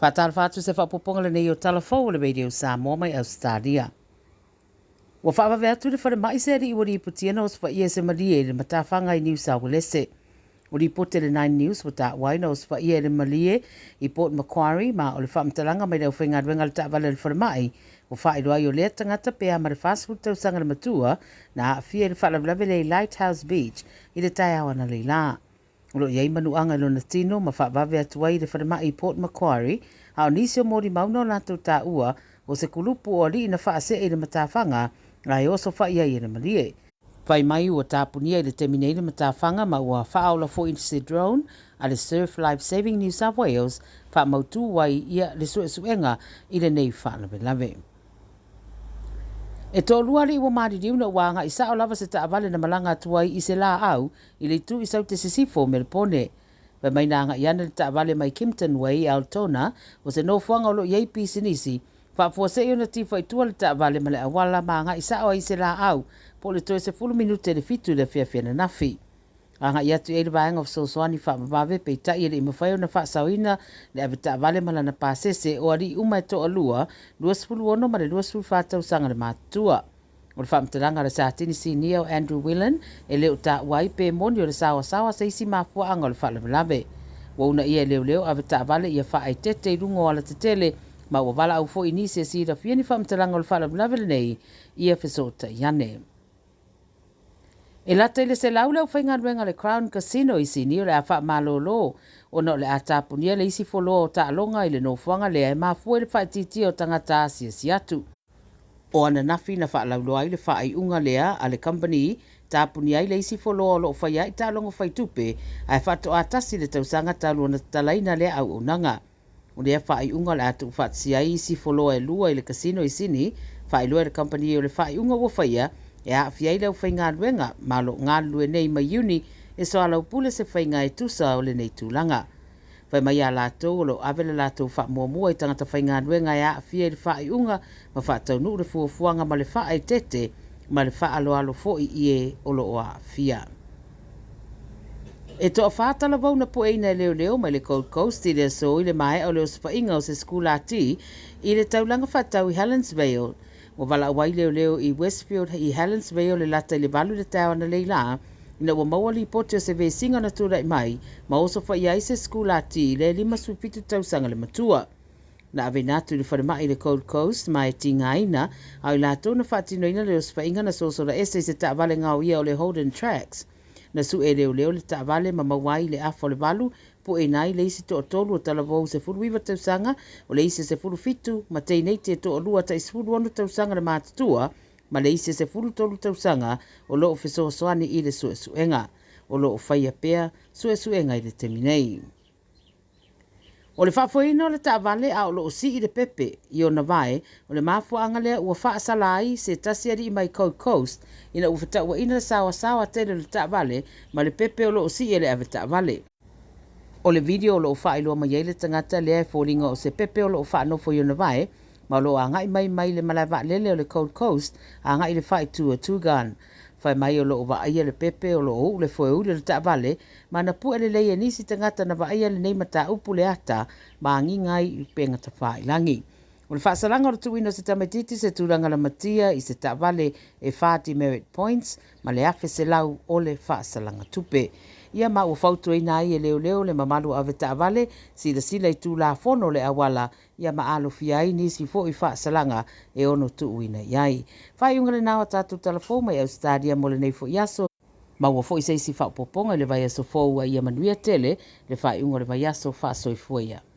Faatalofa atu se faaopoopoga lenei o Tala Fou o le Radio Samoa mai Ausetalia. Ua faavave atu le falemai se alii ua lipotia na osofaia e se malie i le matafaga i Niu Sauelese. O lipote le Nine News ua taua ai na osofaia e le malie i Port Macquarie ma o le faamatalaga mai le aufaigaluega a le taavale a le falemai ua faailoa ai o lea tagata pe a ma le 40 tausaga le matua na aafia i le faalavelave lea i Lighthouse Beach i le taeao analeila. O lo o i ai manuaga i lona tino ma faavave atu ai i le falemai i Port Macquarie, a o nisi o molimau na o latou taua o se kulupu o alii na faasee i le matafaga ae osofai ai e le malie. Fai mai ua tapunia i le taimi nei le matafaga ma ua faaola foi se drone a le Surf Life Saving New South Wales faamautu ai ia le suesuega i lenei faalavelave. E toalua alii ua maliliu ina ua agai sao lava se taavale na malaga atu ai i se laau i le itu i Saute Sisifo o Melepone. Fai mai na agai ane le taavale mai Kimpton Way, Altona, o se nofoaga o lo o i ai pisinisi, faafuasei ona tifa i tua le taavale ma le auala ma agai sao ai i se laau po o le toe 10 minute i le 7 i le afiafi ananafi. Agai atu i ai le vaega o fesoasoani faavavave, peitai e le i mafai ona faasaoina le avetaavale ma lana pasese o alii uma e toalua, 26 ma le 24 tausaga le matutua. O le faamatalaga a le Satini Sinia o Andrew Whelan e le o taua ai pe moni o le saoasaoa se isi mafuaaga o le faalavelave. Ua uunaia e leoleo avetaavale ia faaeteete i luga o alatetele ma ua valaau foi nisi e silafia ni faamatalaga o le faalavelave lenei ia fesootai ane. E lata i le 100 le aufaigaluega a le Crown Casino i Sini o le a faamalolo ona o le a tapunia le isi foloa o taaloga i le nofoaga lea e mafua i le faaitiitia o tagata asiasi atu. O ananafi na faalauiloa ai le faaiuga lea a le kamupani tapunia ai le isi foloa o lo o faia ai taaloga faitupe ae faatoa tasi le tausaga talu ona tatalaina lea auaunaga. O lea faaiuga o le a tuufaatasia ai isi foloa e lua i le kasino i Sini, faailoa e le kamupani o le faaiuga ua faia e aafia ai le aufaigaluega ma o lo o galulue nei mai Iuni e soalaupule se faiga e tusa o lenei tulaga. Fai mai ia latou o lo o ave le latou faamuamua i tagata faigaluega e aafia i le faaiuga ma faataunuu le fuafuaga ma le faaeteete ma le faaaloalo foi i e o lo o aafia. E toafa talavou na pueina e leoleo mai le Gold Coast i le aso i le maea o le osofaiga o se sekulati i le taulaga faatau i Helensvale. Ua valaau ai leoleo i Westfield i Helensvale le lata i le 8 i le taeao analeila ina ua maua lipoti o se vesiga na tulai mai ma osofaia ai se sekulati le 57 tausaga le matua. Na aveina atu i le falemai i le Gold Coast ma e tigaina, a o i latou na faatinoina le osofaiga na sosola ese i se taavale gaoia o le Holden Trax. Na sue leoleo le taavale ma maua ai le afa o le 8, pueina ai le isi toatolu o talavou 19 tausaga, o le isi 17 ma teineiti e toalua tai 16 tausaga le matutua ma le isi 13 tausaga o lo o fesoasoani i le suesuega. O lo o faia pea suesuega i le taimi nei. O le faafoeina o le taavale a o lo o sii le pepe i ona vae o le mafuaaga lea ua faasala ai se tasi alii mai Gold Coast ina ua fetauaina le saoasaoa tele o le taavale ma le pepe o lo o sii e le avetaavale. O le video o lo o faailoa mai ai le tagata lea e foliga o se pepe o lo o faanofo i ona vae ma o lo o agai mai mai le malae vaalele o le Gold Coast agai i le faaitu o Tugun. Fai mai o lo o vaaia le pepe o lo o uu le foeuli o le taavale ma na pue lelei e nisi tagata na vaaia lenei mataupu le ata ma agiga ai i upega tafailagi. O le faasalaga o le tuuina o se tamaitiiti se tulaga lamatia i se taavale e 4 demerit points ma le 1,100 o le faasalaga tupe. Ia ma ua fautuaina ai e leoleo le mamalu o avetaavale silasila i tulafono o le auala ia ma alofia ai nisi foi faasalaga e ono tuuina i ai. Faaiuga lena o tatou talafou mai Ausetalia mo lenei foi aso. Maua foi se isi faaopoopoga i le vaiaso fou a ia manuia tele le faaiuga o le vaiaso. Faasoifua ia.